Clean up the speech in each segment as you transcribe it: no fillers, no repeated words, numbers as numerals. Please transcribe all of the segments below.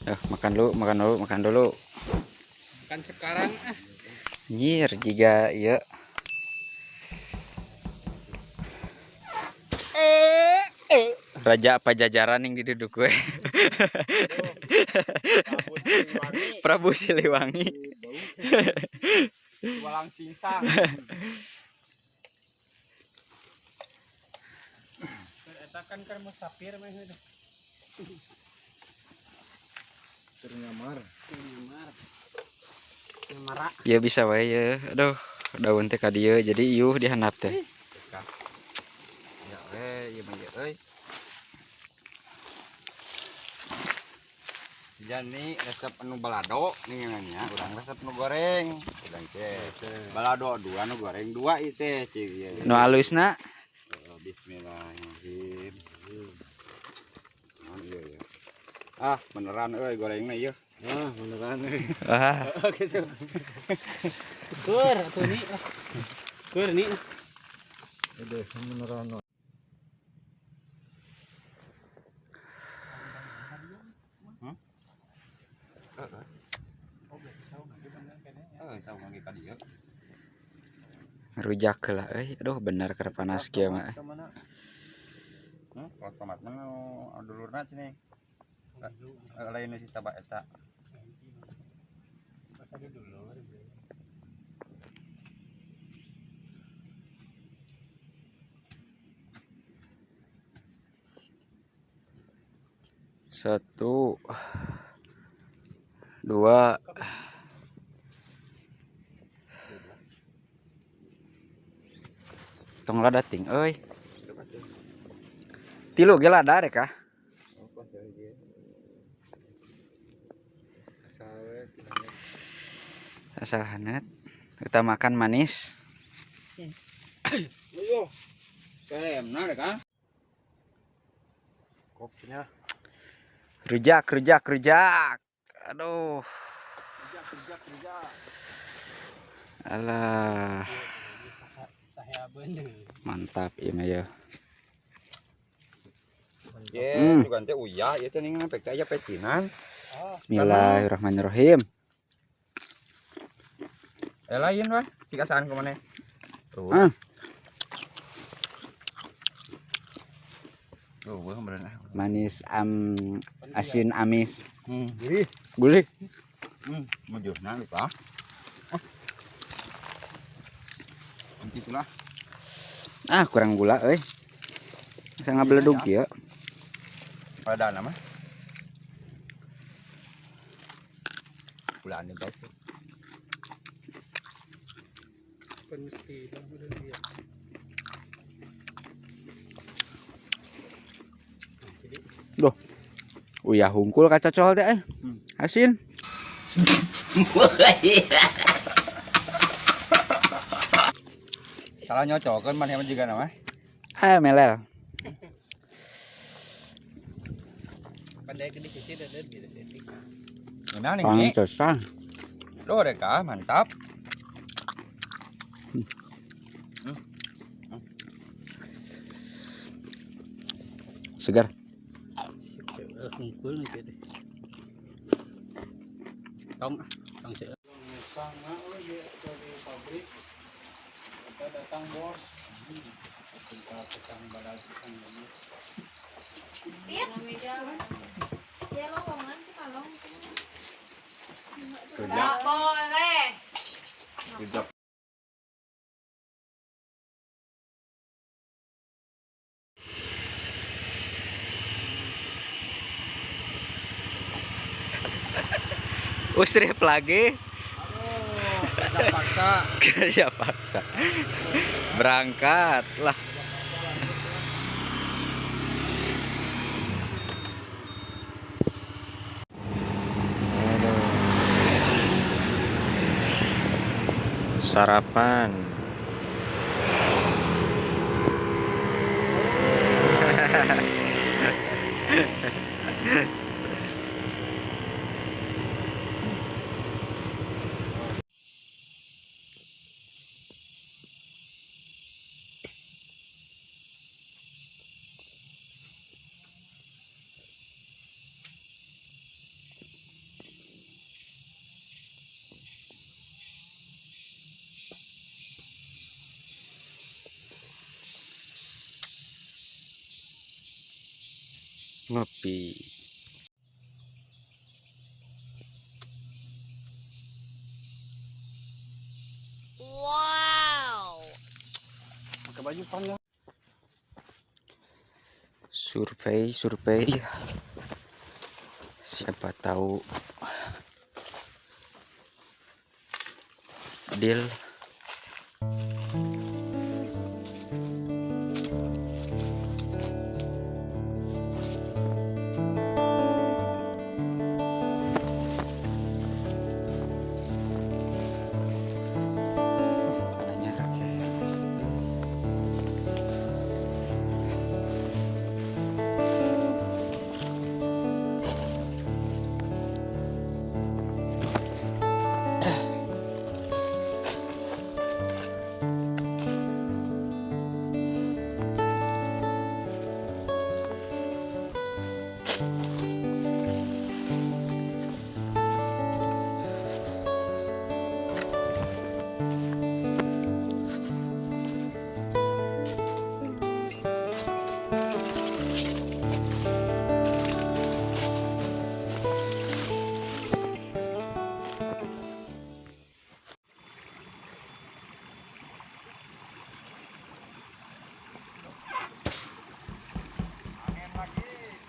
Makan dulu, makan dulu, makan dulu. Makan sekarang ah. Nyir jika iya. Raja Pajajaran yang diduduk gue. Prabu Siliwangi. Walang singsang. Eta kan keur musafir mah udah. Keur nyamar. Nyamar. Nyamara. Ya bisa wae ya. Aduh, daun teh ka dieu jadi iuh dihandap teh. Ya we, ieu mah ieu euy. Jani resep anu balado ningannya, urang resep nu goreng. Urang teh balado dua nu goreng dua ieu teh cik ieu. Nu alusna Bismillahirrahmanirrahim. Naon ieu ya? Ah, beneran euy gorengna ieu. Ah, beneran euy. Ah, Gitu. Keur atuh ni. Keur ni. Udah beneran. Heeh, saung lagi ka dieu. Rujak heula euy. Aduh, bener keur panas kieu mah. Kalau tomat mah nu dulurna cenah. Lain nu si tabak eta. Satu, dua, tong lada ting euy. Tilu ge lada rek ah. Asal hanet. Kita makan manis. Ayo. Kremna rek ah. Kopinya. Rujak, rujak, rujak. Aduh. Alah, mantap ini ya. Ye, juga teh uyah ieu teh ningan pek aya pecinan. Bismillahirrahmanirrahim. Eh lain wah, cik asaan ka maneh. Tuh. Ah. Tuh, gua beneran ah. Manis am asin amis. Gurih. Gulih. Mujurna lupa. Ah. Itulah. Ah, kurang gula euy. Bisa ngabeledug kieu. Pada nama. Gulaan baik. Mesti udah dia. Duh. Uyah hungkul kacocol teh eh. Asin. Salah nyocokeun maneh mah juga nama. Ah, melel. Pandai ke di sisi dan gitu sih. Ngeunah nih. Pantesan. Duh, rek ah, mantap. Segar. Hungkul gitu. Tong, tong sih. Pabrik. Kita datang bos. Pisang balad pisang ini. Ya lowongan sih kalau. Enggak boleh. Kerja. Ustrip lagi. Aduh, kerja paksa. Kerja paksa. Berangkat lah. Sarapan. Ngopi. Wow. Pakai baju panjang. Survei, survei. Siapa tahu deal.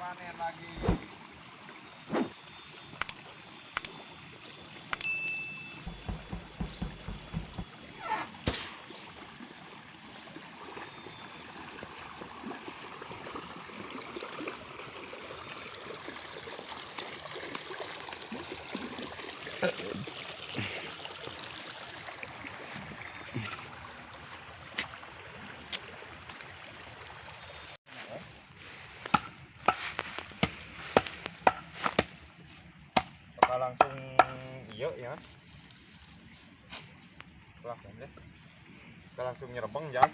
Panen lagi. Langsung iya ya. Langsung deh. Langsung nyerebeng ya.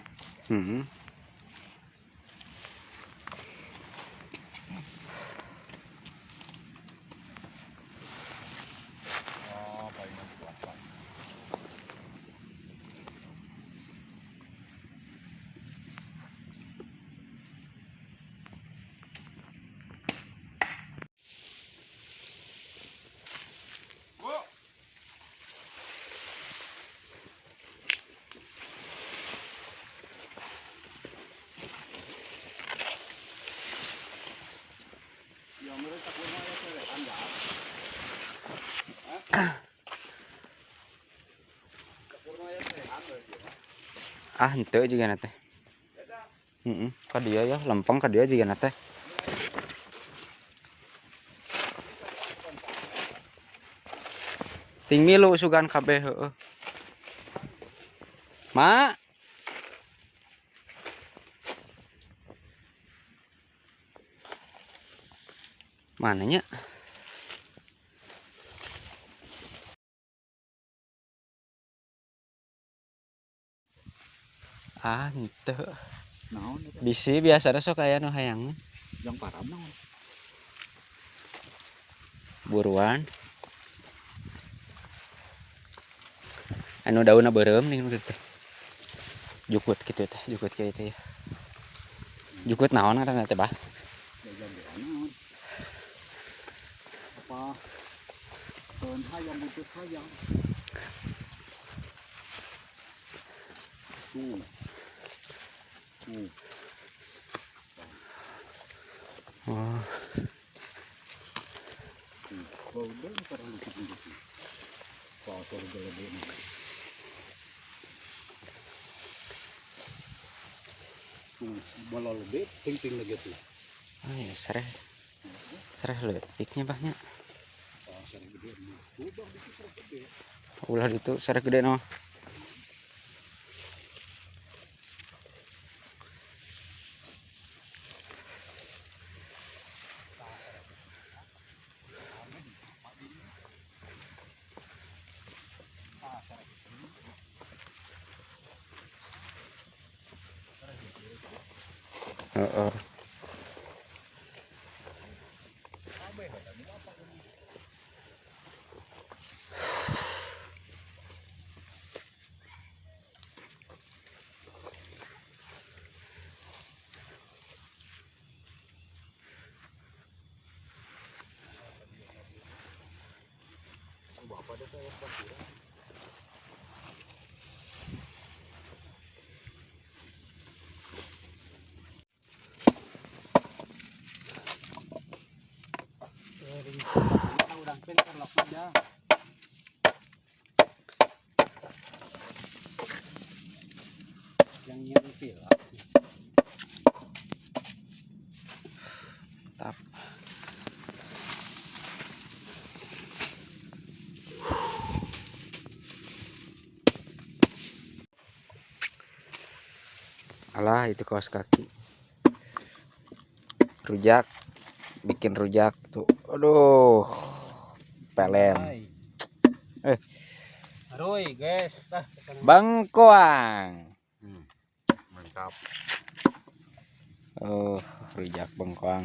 Oh, paling kuat. Ah, henteu juga nate. Ka dia ya, lempeng ka dia juga nate. Ting milu sugan kabeh heueuh. Ma. Mananya? Ah, henteu. Naon eta? Bisi biasana sok aya nu hayangeun. Yang param naon? Buruan. Anu daunna beureum nih nu teh. Jukut kitu teh, jukut kieu teh ya. Jukut naon ngaranna teh, Bah? Naon? Apa? Daun hayam butut hayam. Tuh. Oh. Ah, ya sereh. Sereh leutiknya bahnya. Ulah itu sereh gede no. Heeh. Urang pinter lok aja. Yang nyempil. Mantap. Alah, itu kaos kaki. Rujak, bikin rujak tuh. Aduh. Pelem. Aroy, guys. Tah, Bengkoang. Mantap. Oh, rujak bengkoang.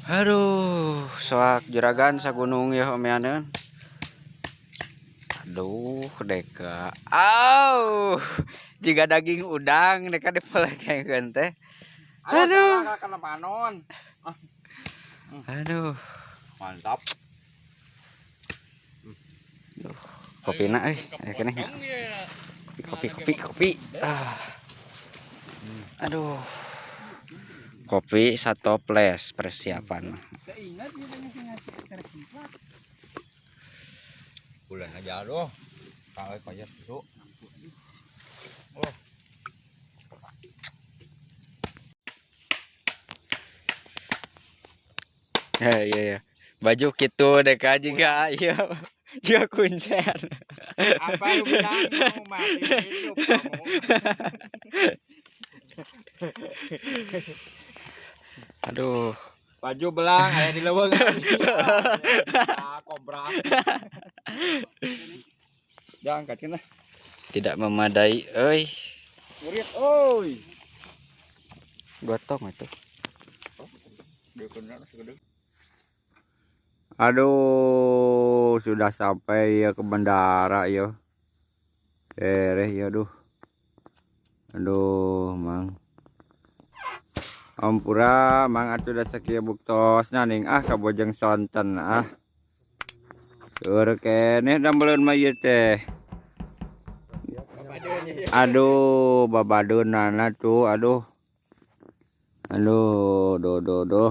Aduh, soak juragan sagunung ya omeaneun. Aduh, deka. Au, jika daging udang deka dipelekengkeun teh. Aduh. Kena panon. Aduh, Mantap. kopina euy, aya keneh nya. Kopi kopi kopi kopi. Ah. Aduh. Kopi satu toples persiapan. ingat dia ngasih ngasih Bulan aja aduh. Kalau kayak itu. Oh. Ya iya ya. Baju kitu deka juga iya. Juga kuncen. Apa lu bilang mau mati hidup kamu. Aduh. Baju belang aya di leuweung. Ah, kobra. Jangan angkat lah. Tidak memadai euy. Murid oi. Gotong itu. Aduh, sudah sampai ya ke bandara ya. Ereh ya aduh. Aduh, Mang. Ampura, Mang atuh da sakieu buktosna ning ah ka Bojong Sonten ah. Keur keneh dambeleun mah ieu teh. Aduh, babadeunana tuh, aduh. Aduh, do do do.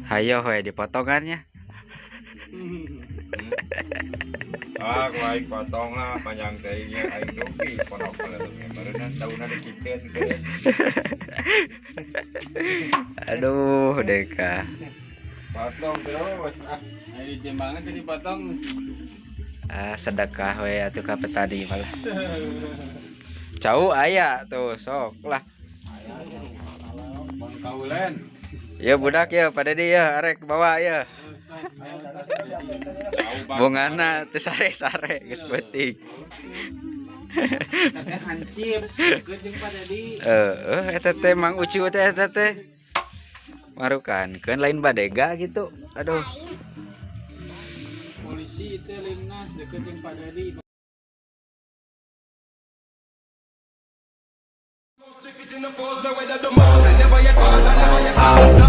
Hayo we dipotongannya. Ah, ku aing potong lah panjang teuing nya aing rugi pondok kaleunya bareuna tauna dikiteun ke. Aduh, deka. Potong terus ah. Ayo jembangan tadi potong. Ah, sedekah we atuh ka petani malah. Cau aya tuh sok lah. Bang kaulen. Ya budak ya pada dia arek bawa ya. Bungana teu sare-sare geus beuting. Teteh hancip, jeung Pak Dedi. Heeh, eta teh Mang Ucu teh eta teh. Marukan keun lain badega gitu. Aduh. Polisi teh limnas deket jeung Pak Dedi. In the falls, no weather the most. I never yet fall, I never yet fall.